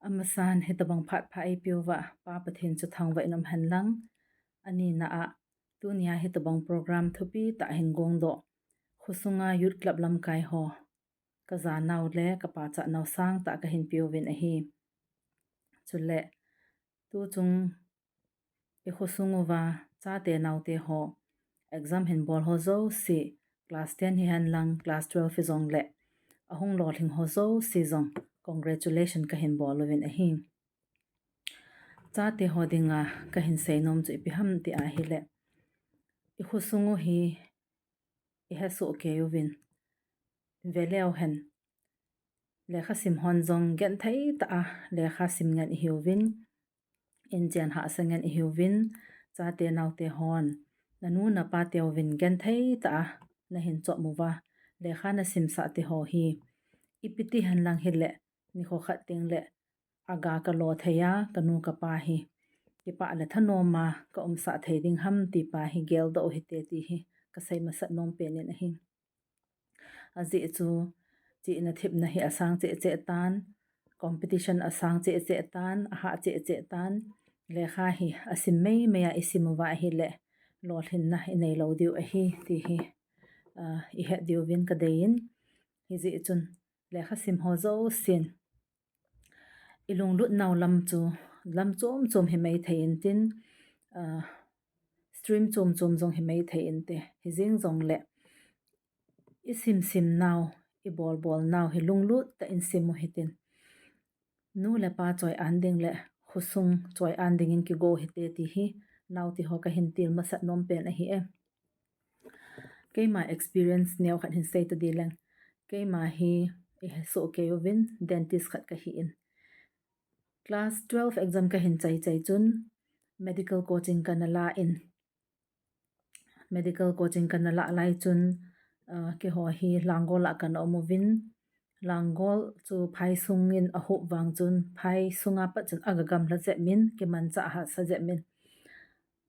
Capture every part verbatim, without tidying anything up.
Amasan hitabang phat pha eipeuva Pa Pathen chu thangvah in umhen lang. Anina a, tunia hitabang program thupi tah hin gongdoh, khosunga Youth Club lamkai ho kajanau le kapachatnau sangtah kahin peuvin ahi. Chule tuchung ikhosung uva chate naote ho exam hin bol ho jouse, class ten hihen lang class twelve hijongle ahung lolhing ho jouse jong congratulation kahin bol uvin ahi. Chate ho dinga kahin seinom chu ipi ham ti ahile, ikhosung u hi ihesoh kei uvin, veleu hen, lekhasim hon jong genthei tah a lekhasim ngen ihiuvin, inchen hahsa ngen ihiuvin, chate naote hon nanu napa teuvin genthei tah a nahin chom uva, lekha nasimsah teho hi ipi ti hen lang hile, nikho khat tengle aga kalo thei a, kanu kapa hi kipah le thanoma kaumsah thei ding ham ti pa hi geldoh u hite ti hi kasei masat nom pen in ahi. Ajeh chu chihna thepna hi asang cheh cheh tan, competition asang cheh cheh tan, ahah cheh cheh tan, lekha hi asim meimei a isim uva ahile, lolhinna inei lou diu ahi ti hi ihet diuvin kadeiyin. Hijeh chun lekhasim ho jousen ilunglut nau lam chu lam chom chom himai thei intin, stream chom chom jong himai thei inte, hijeng jongle isim sim nau, ibol bol nau hi lunglut tah in sim u hitin, nu le pa choi-an ding le khosung choi-an dingin kigo hite ti hi naote ho kahin til masat nom pen ahi e. Keima experience neo khat hin sei tadi leng, keima hi ihesoh kei uvin, dentist khat kahin, class twelve exam kahin chai chai chun medical coaching kana la in, medical coaching kana lah lai chun keiho hi Langol a kana um uvin, Langol chu phai sungin ahup vang chun phai sunga pat chun aga gamla jep min, kimanchah hahsa jep min.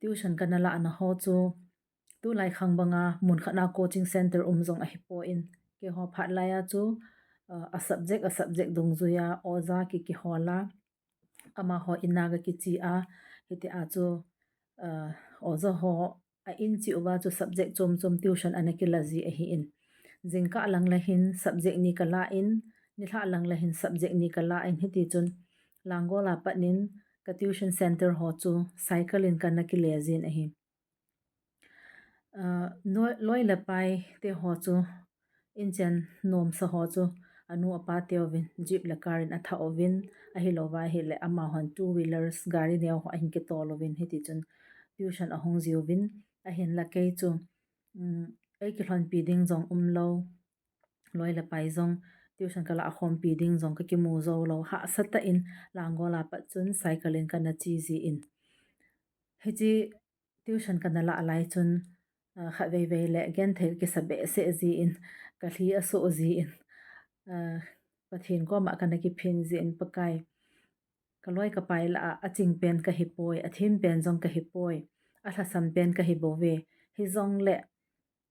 Tuition kana lahna ho chu tulai khang banga mun khat na coaching center um jong ahipoi, keiho phat laiya chu a subject a subject dungjuiya oja kikihol a, amaho in a ga kiche a, hitia chu oja ho a in cheh uva chu subject chom chom tuition ana kila ji ahin, jingkah lang le hin subject ni kala in, nilhah lang le hin subject ni kala in, hitichun Langol a pat in ka tuition center ho chu cycle in kana kile jin ahi. Loi le pai teho chu inchen nomsa ho chu anu apa teuvin jeep le car in athah uvin, ahilouva ahile amahon two wheelers gari neo ho ahin kitol uvin, hitichun tuition ahung jiuvin, ahinla kei chu eikilhonpi ding jong umlou, loi le pai jong tuition kalah khompi ding jong kakimu joulou, hahsatah in Langol a pat chun cycle in kana che jin, hiche tuition kana lah lai chun khatvei vei le genthei kisa behseh jin, kalhi asoh jin, Pathen koma kana kiphin jin, Pakai, kaloi kapai lah a aching pen kahipoi, athem pen jong kahipoi, alhasam pen kahibouve, hijongle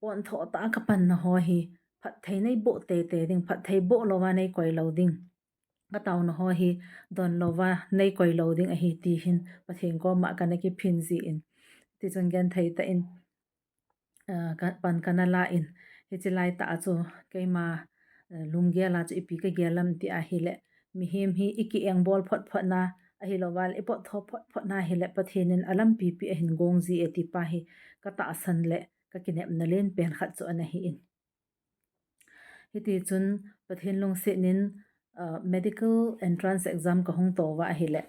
pontho tah a kapanna ho hi phatthei neiboh teitei ding, phatthei boh louva neikoi lou ding, kataona ho hi donlouva neikoi lou ding ahi ti hin Pathen koma kana kiphin jin, tichun genthei tah in pan kana la in, hiche laitah a chu keima lunggel a chu ipi kagel am ti ahile, mihem hi iki engbol phot phot na, ahilouva le ipontho phot phot na hile Pathen in alampi pi ahin gong ji e ti pa hi katahsan le kakinepna len pen khat chu ana hin. Hitichun Pathen lungset in medical entrance exam kahung touva ahile,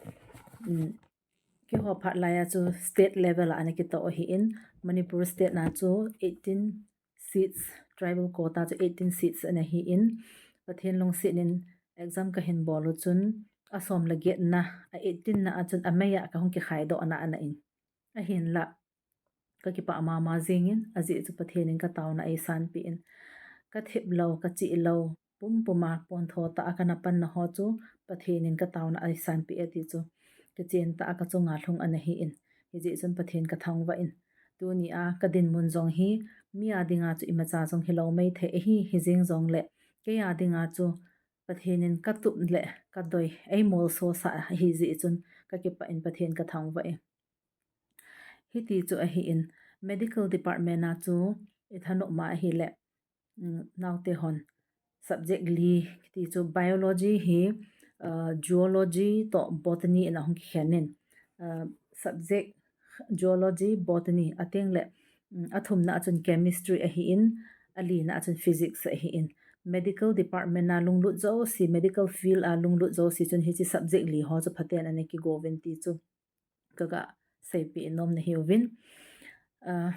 keiho phat laiya chu state level a ana kitou ahin, Manipur state na chu eighteen seats, tribal quota chu eighteen seats ana hin, Pathen lungset in exam kahin bol u chun asom le get na, a eighteen na a chun amei a kahung kikhaidoh na ana in, ahinla kakipah mama jengin, ajeh chu Pathen in kataona eisanpeh in, kathep lou, kacheh lou, pumpuma pontho tah a kana panna ho chu Pathen in kataona eisanpeh e ti chu kichen tah a kachunga lhung ana hin, hijeh chun Pathen kathangvah in, tunia kadinmun jong hi mi a dinga chu imacha jong hilou maithei ahi, hijeng jongle kei a dinga chu Pathen in katup le kadoi eimolso sah ahi jeh chun kakipah in Pathen kathangvah e. Hiti chu ahin, medical department a chu ithanop ma ahile, um, naote hon subject li ti chu biology hi, uh, zoology toh botany in ahung kikhen in, uh, subject zoology, botany, ateng le, um, athumna a chun chemistry ahin, alina a chun physics ahin. Medical department a lunglut jouse, medical field a lunglut jouse chun hiche subject li ho chu phaten ana kigouvin ti chu kaga seipeh nom nahiuvin. Uh,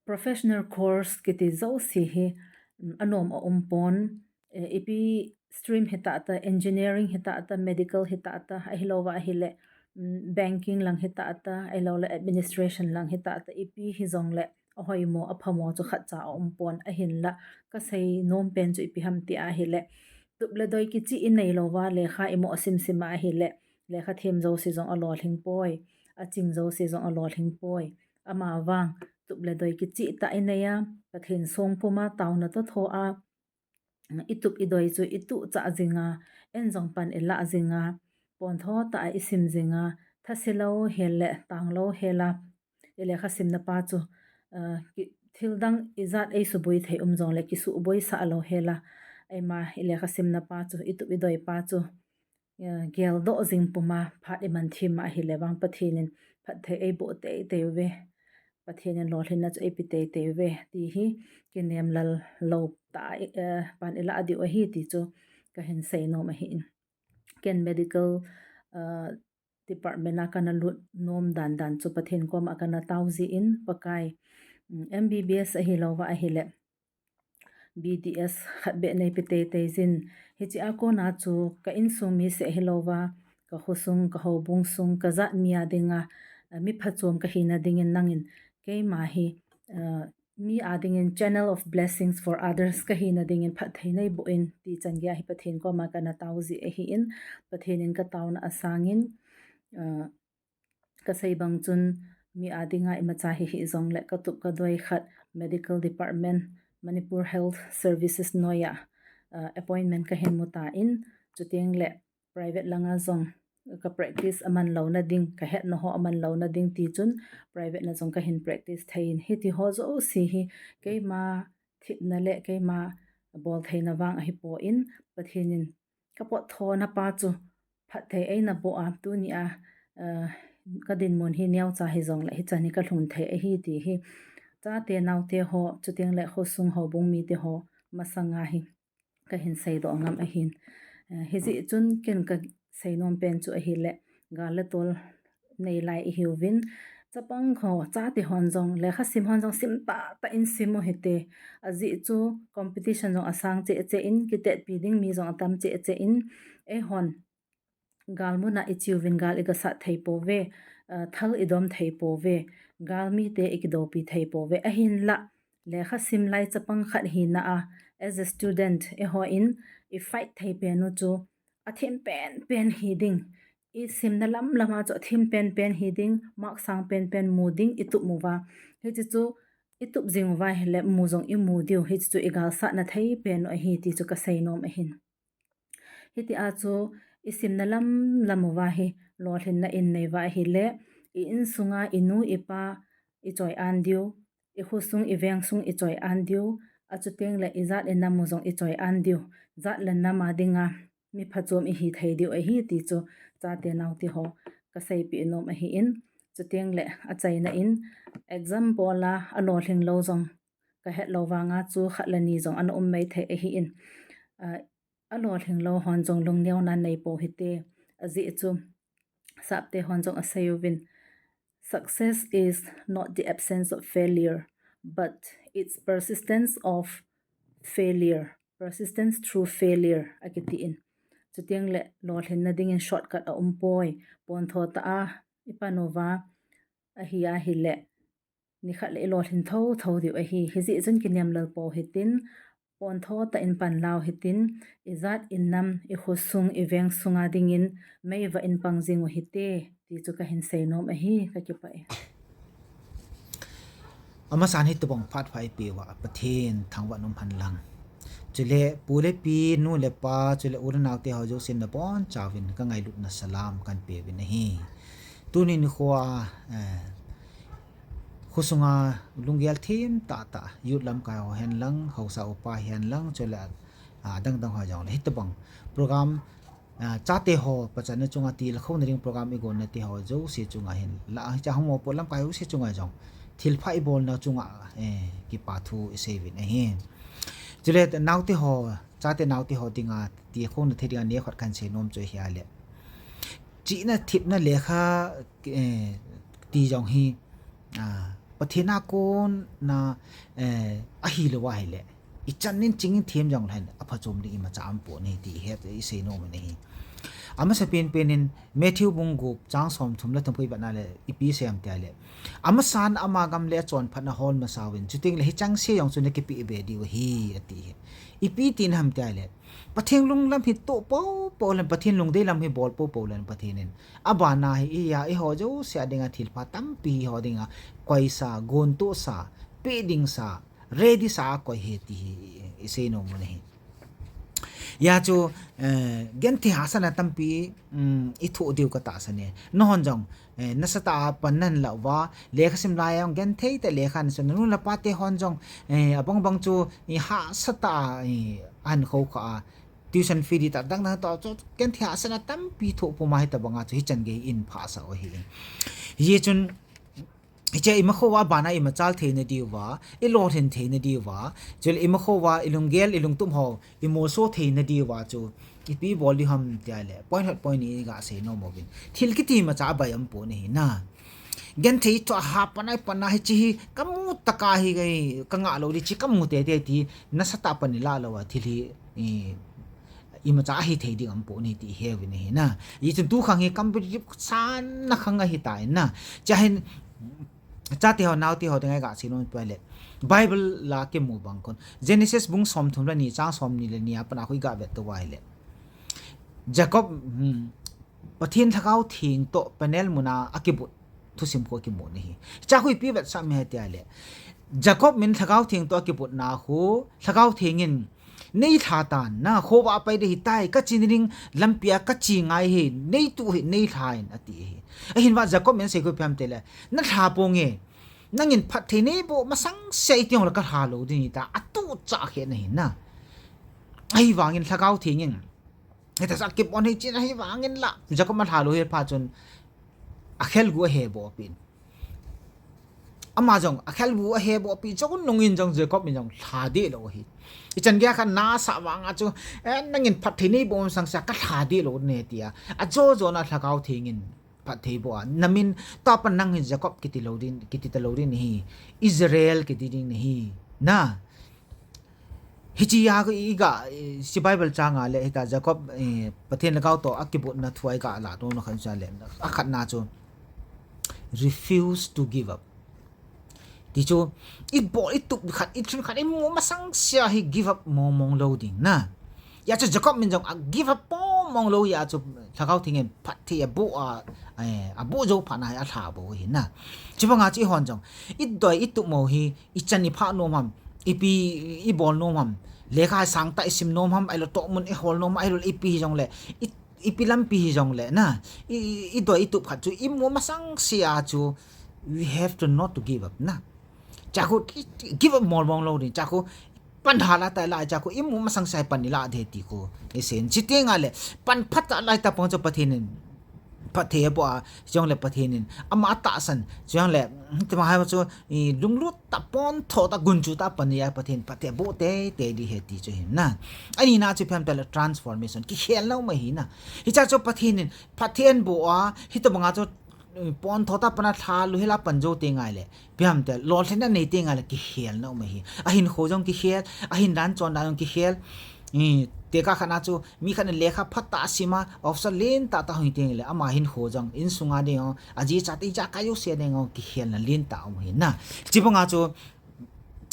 professional course kiti jouse hi, um, anom aumpon, eh, ipi stream hitah ta, engineering hitah ta, medical hitah ta, ahilouva ahile, um, banking lang hitah ta, ahilouleh administration lang hitah ta, ipi hijongle ahoimo, aphamo chu khatcha aumpon, ahinla kasei nom pen chu ipi ham ti ahile, tup le doi kicheh inei louva lekha imoh simsim ahile, lekha them jouse jong alolhing poi, aching jouse jong alolhing poi. Amavang, tup le doi kicheh tah inei a, Pathen song puma taona thotho a, itup idoi chu ituh chah jinga, en jong pan ilah jinga, pontho tah a isim jinga, thase lou hel le tang lou hel a, ilekha simna pa chu, uh, ki, thil dang ijat eisuboi thei um jongle kisuboisah lou hel a, eima ilekha simna pa chu, itup idoi pa chu, uh, geldoh jing puma phat iman them ahile vang Pathen in phatthei eiboh teitei uve, Pathen in lolhinna chu eipe teitei uve ti hi kinem lal lou tah a, uh, pan ilah diu ahi ti chu kahin seinom ahin. Ken medical, uh, department a kana lut nom dandan chu Pathen koma kana tao jeh in, Pakai, um, M B B S ahilouva ahile B D S khat beh neipe teitei jin, hiche a kona chu ka insung mi seh hilouva, ka khosung, ka houbung sung, kajat mi a dinga, uh, mi phachom kahina dingin nangin keima hi, uh, mi a dingin channel of blessings for others kahina dingin phatthei neiboh in ti chan geiya hi Pathen koma kana tao jeh ahin, Pathen in kataona asangin, uh, kasei bang chun mi a dinga imacha hihih jongle katup kadoi khat medical department, Manipur Health Services noiya, uh, appointment kahin mu tan, chuteng le private langa jong ka practice aman louna ding, kahetna ho aman louna ding ti chun private na jong kahin practice thei in, hiti ho jouse hi keima thepna le keima boltheina vang ahipon, Pathen in kapotthona pa chu phatthei eina boh a, tunia, uh, kadinmun hi neocha hijongle hichan hi kalhung thei ahi ti hi chate naote ho, chuteng le khosung houbung mite ho masanga hi kahin seidoh ngam ahin. Eh, hijeh chun ken kaseinom pen chu ahile, gal le tol neilai ihiuvin, chapang ho, chate hon jong, lekha sim hon jong sim tahtah in sim u hite. Ajeh chu competition jong asang cheh cheh in, kitetpi ding mi jong atam cheh cheh in, eihon galmun a icheuvin gal igasat thei pouve, uh, thal idom thei pouve, galmite ikidoupi thei pouve. Ahinla, lekha sim lai chapang khat hina a, as a student, eihon i fight thei pen u chu athem penpen hi ding, isimna lamlam a chu athem penpen hi ding, mark sang penpen mu ding itup uva. Hiche chu itup jing uva ahile mu jong imu diu, hiche chu igalsatna thei pen u ahi ti chu kaseinom ahin. Hitia chu isimna lamlam uva hi lolhinna inei uva ahile, i insunga inu ipa ichoi-an diu, ikhosung ivengsung ichoi-an diu, achuteng le ijat inam u jong ichoi-an diu, jat le nam a dinga mi phachom ihi thei diu ahi ti chu chate naote ho kaseipeh nom ahin, chuteng le achaina in exam bol a alolhing lou jong kahet lou vanga chu khat le ni jong ana um maithei ahin, uh, alolhing lou hon jong lungneona neipou hite, ajeh chu sapte hon jong aseiuvin, success is not the absence of failure, but it's persistence of failure, persistence through failure akitin. Chuteng le lolhinna dingin shortcut aumpoi, pontho tah a ipan uva ahi ahile, nikhat le ilolhin thotho diu ahi. Hijeh chun kinem lal pou hitin, pontho tah in pan lau hitin, ijat inam, ikhosung, ivengsung a dingin meivah in pang jing u hite ti chu kahin seinom ahi, kakipah e. Amasan hitobang phat pha eipeuva Pathen thangvah in umhen lang. Chule pu le pi, nu le pa, chule u le nao te ho jousen nabonchauvin kangailutna salam kahin peuvin ahi. Tuni nikho a, eh, khosunga lunggel them tahtah, youth lamkai ho hen lang, haosa upa hen lang, chule, ah, adang dang ho jong le hitobang program, ah, chate ho pachatna chunga tilkhouna ding program igonna te ho jouse chunga hin la, hiche a hung mopo lamkai jouse chunga jong thilpha ibolna chunga, eh, kipa thu isei uvin ahi. Chule naote ho, chate naote ho dinga tilkhouna thei dinga neokhat kahin seinom chu ahile, chihna, thepna, lekha, eh, ti jong hi, ah, Pathen a kona, eh, ahilou ahile, ichan in ching in them jong leh hin aphachom ding imacha aumpon ahi ti hi iseinom u ahi. Amasa penpen in Matthew bung gup chang somthum le thum khu ivetna le ipi asei em tia le, amasan ama gam le achonphatna hol masauvin, chutengle hichengse jong chu nakipeh be diu ahi ati hi. Ipi tina ham tia le, Pathen lunglam hi toh poupou leh, Pathen lungdei lam hi bol poupou leh Pathen in abana hi iya, eiho jouse a dinga thilpha tampi eiho dinga koisa, gontohsa, peh dingsa, ready sa akoi ahi ti hi iseinom u ahi. Hijeh chun, eh, genthei hahsatna tampi, um, ithoh diu katahsan e. Nahon jong, eh, nasatah a pan nahin lah uva, lekha sim lai a jong genthei tah a lekha nasim, nanu napa te hon jong, eh, abang bang chu, i hahsatah a, i ahin khoukhah a, tuition fee ding tah dang dang toh chu genthei hahsatna tampi thoh puma hitobanga chu hichan gei ihin phasah u ahi. Hijeh chun, hiche imakhouva abana imachal theina diuva, ilolhin theina diuva, chule imakhouva ilunggel, ilungtup ho imolso theina diuva chu ipi bol diu ham tia le, point khat point ni iga seinom uvin. Thil kiti imacha abai aumpon ahi na. Genthei toh a hapan a ipan a hiche hi kamu tah a hi kangah lou ding, hiche kamu teitei ti nasatah a pan ilah lou a thil hi, i, imacha ahithei ding aumpon ahi ti iheuvin ahi na. Hichun tukhang hi competitive sanna khang ahitai na. Hiche a hin chate ho, naote ho dinga iga seinom tua le, Bible a kimu bang khun, Genesis bung somthum le ni chang somni le ni a pat a khu iga vet tou ahile, Jacob, hmm, Pathen Lhagao Theng toh Peniel mun a akibut thusim khu akimun ahi. Hiche a khu ipi vetsah em tia le, Jacob min Lhagao Theng toh akibutna khu, Lhagao Theng in neilha tan, na khovah a pai ding ahitai, kache nading lampi a kache ngai ahi, neituh hih, neilha in ati ahi. Ahinla Jacob min asei khu ipi ham tia le, nalha ponge, nangin phatthei neiboh masang sea iti jongle kalha lou ding ahitai, atuhchah khen ahi na. Ahivangin Lhagao Theng in, hitobang a kibon ahi chen ahivangin la, Jacob alha lou hi phat chun akhelgu aheboh pin. Ama jong akhelgu aheboh pi chun nungin jong Jacob in jong lha deh lou ahi. Ichan geiya kanasah vang a chu, eh, nangin phatthei neiboh masang sea kalha deh lou ding ahi tia, ajo jona Lhagao Theng in phatthei boh a, namin toh a pat nang hi Jacob kiti lou ding, kiti talou ding nahi, Israel kiti ding nahi na. Hiche a khu iga, eh, hiche Bible chang a le, hiche Jacob, eh, Pathen Lhagao toh akibutna thu a iga lah dohna khat chu le, akhatna chu, refuse to give up. Ti chu, ibol, itup khat, ilhun khat, imu masang sea hi give up mong mong lou ding na. Hijeh chun Jacob min jong a give up mong mong lou, hijeh chun Lhagao Theng in phatthei aboh a, eh, aboh jou phat na hi alha bou ahi na. Chubanga chu eihon jong, idoi itup mo hi, ichan iphah nom ham, ipi ibol nom ham, lekha sangtah isim nom ham, ahilou tohmun ihol nom ham, ahilou ipi hijongle, i, ipi lampi hijongle na, i, i, idoi itup khat chu imu masang sea chu, we have to not to give up na. Chakhu, i, i, give up mong mong lou ding, chakhu, pan hal a tai lai, chakhu imu masang sea pan ilah ding ti khu isei in, chuteng le, pan phat a lai tapang chu Pathen in phatthei aboh a, chujongle Pathen in ama atahsan, chujongle, tima hai chu, i, lunglut tah, pontho tah, gunchu tah a pan a Pathen in phatthei aboh teitei ding ahi ti chu ahi na. Anina chu ipi ham tia le transformation, kikhelna um ahi na. Hiche a chu Pathen in phatthei aboh a, hitobanga chu, i, pontho tah a pan a lha lou hel a pan jou teng le, ipi ham tia le lolhinna nei teng le kikhelna um ahi. Ahinkho jong kikhel, ahin dan chon dan jong kikhel. I, tekah khat na chu, mi khat in lekha phatah a asim a, officer lentah tah hung hi teng le, ama hinkho jong, insunga ding jong, aji chate ijakai jouse ding jong, kikhelna lentah um ahi na. Chubanga chu,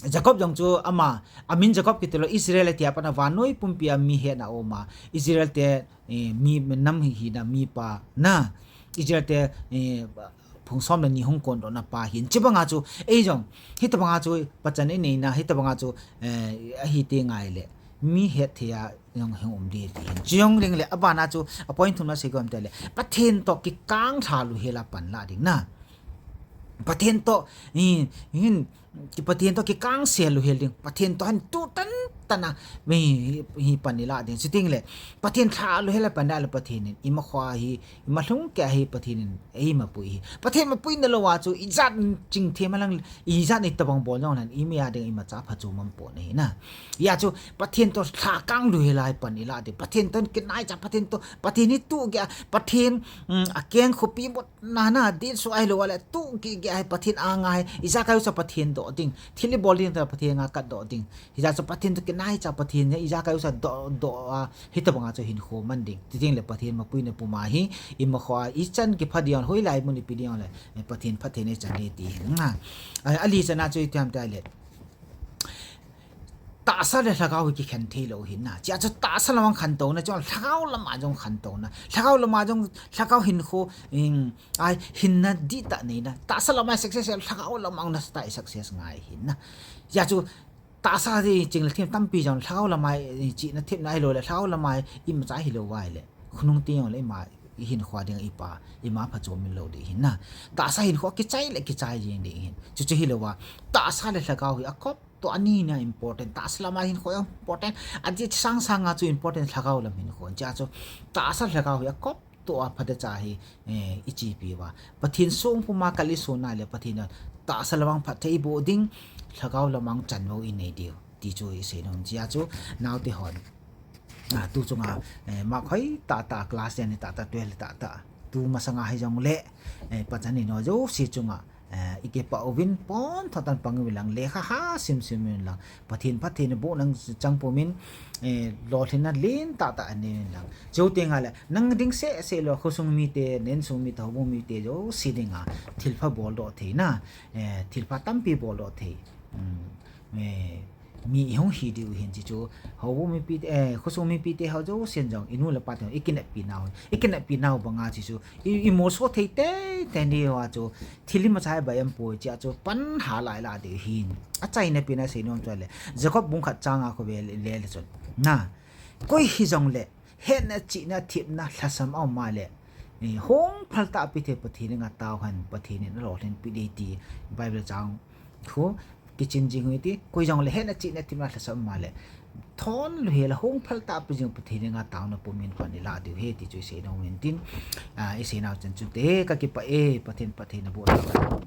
Jacob jong chu ama, amin Jacob kiti lou, Israel tia pat a vannoi pumpi a mi hetna a um a, Israel te, eh, mi nam hi hina mipa na, Israel te, eh, phung som le ni hung kondohna pa ahin. Chubanga chu, ei jong, hitobanga chu, pachatna inei na, hitobanga chu, eh, ahi teng le, mi hetthei a jong hung um ding ti hin. Chujong ding le, abana chu, a point thumna sei kom tile, Pathen toh kikang lha louhel a pan la ding na. Pathen toh, hi, hin, ki Pathen toh kikang sel louhel ding. Pathen toh hin tu tan tan a, mi, hi pan ila ding. Chuting le, Pathen lha louhel a pan la le Pathen in, ima kho hi, ima lhung kei hi Pathen in, eima pui hi. Pathen ma pui na lou a chu, ijat ching them a lang, ijat itobang bol jong leh, imi a ding, imacha phachom um pon ahi na. Hijeh chun, Pathen toh lha kang louhel a pan ila ding. Pathen toh kinaicha, Pathen toh, Pathen hi tu kei a, Pathen, um, a keng khopi mot na na, din su ahilou le, tu kei kei a hi Pathen anga hi, ijakai usa Pathen doh ding, thil ibol ding ta Pathen anga kat doh ding. Hijeh chun Pathen toh kinaicha Pathen hi, ijakai usa doh, doh a, hitobang a chu hinkho man ding. Chuting le Pathen ma pui na pum a hi, ima kho a, ichan kipha ding, hoilai mun ipi ding le, eh, Pathen phatthei na ichan ding ti. Na, a, ali chana chu itiam tile. Tahsa le lhagao hi kikhen thei lou hin na. Hijeh chun tahsa lam a khantouna, chun lhagao lam a jong khantouna. Lhagao lam a jong, lhagao hinkho, in, ai, hinna dihtah neina. Tahsa lam a success, lhagao lam a nasatah a success ngai hin na. Hijeh chun tahsa hi ching le them tampi jong, lhagao lam a, i, chihna themna ahilou le, lhagao lam a, imacha hilou vai le. Khonung teng jong le, ima, ihinkho ding ipa, ima phachom min lou ding hin na. Tahsa hinkho kichai le kichai jing ding hin. Chuche hilou va, tahsa le lhagao hi akop toh ani na important. Tahsa lam a hinkho important. Ajeh chu sang sang a chu important lhagao lam hinkho. Hijeh chun tahsa lhagao hi akop toh a phatecha hi, eh, ichepi uva. Pathen song pum a kal isun na le Pathen in tahsa lam a phatthei iboh ding, lhagao lam a chanvo inei diu. Ti chu isei nom. Hijeh chun naote hon. Ah, tu chunga, eh, mark hoi tah tah class ten tah tah twelve tah tah. Tu masanga hijong le, eh, pachan ino jouse chunga. Eh, ikipah uvin pon thotah in pang uvin lang, lekha ha sim sim uvin lang. Pathen phatthei na boh nang chang pum in, eh, lolhinna lentah tah anei uvin lang. Chuteng le, nang ding seh seh lou, khosung mite, nensung mite, houbung mite jouse dinga, thilpha boldoh thei na, eh, thilpha tampi boldoh thei. Hmm, eh, mi ihung hi diu hin hiche chu, houbung mipi te, eh, khosung mipi te ho jousen jong, inu le ipa te ho, ikineppi nau, ikineppi nau banga hiche chu, i, imolso thei teitei diu a chu, thil imacha ibai aum poi, hijeh chun pan ha lai la diu hin. Achaina pen a seinom chu le, Jacob bung khat chang a khu ve le, le, le chun. Na, koi hijong le, hetna, chihna, themna, lhasam aum a le, eh, hung phal tahpi thei Pathen henga tao hen, Pathen in alolhinpi ding ti Bible chang khu, kichin jing u hite, koi jong le hetna, chihna, themna, lhasam aum a le, thon louhel a hung phal tahpi jing Pathen henga taona pum in pan ila diu ahi ti chu isei nom in tin, ah, isei nau chan chu te, kakipah e, Pathen, Pathen na boh tau.